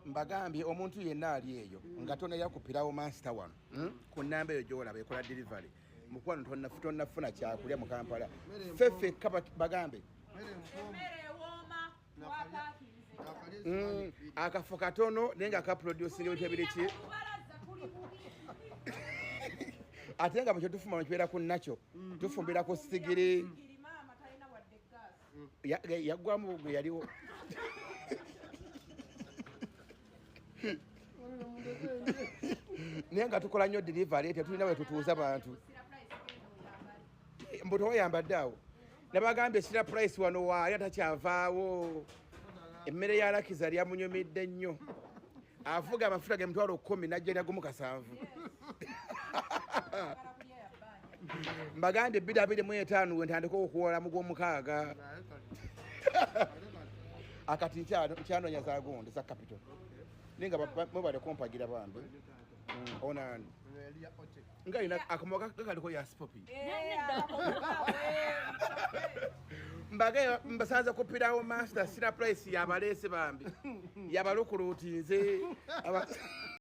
Mbagambye omuntu yenna ali eyo nga tonalya ku Pilawo Master wano, ku namba eyo gyolaba ekola delivery, mukwano tonnafuna kyakulya mu Kampala. Ffe ffekka bagambe akafo katono naye nga kaproducinga ebintu ebiriki, ate nga bwe tufumba kibeera ku nakyo, tufumbira ku sigiri. Yaggwamu gwe yaliwo, naye nga tukola nnyo delivery, tetulina we tutuuza bantu. Mbu tewayambadde awo, nabagambye Sira Price wano waali atakyavaawo. Emmere ya Lakiza lyamunyumidde nnyo, avuga amafuta ge 100,000 najja nagumu 70. Mbagambye 2025 we ntandika okuwola mu gw'omukaaga. Akati nkyanoonya za gundi za capital, naye nga mwebale kumpagira bambi. Onani nga alina akamwa gakaliko yasipopi. Mbage mbasanze ku Pilawo Master. Sira Price yabaleese bambi, yabalukuluutinze.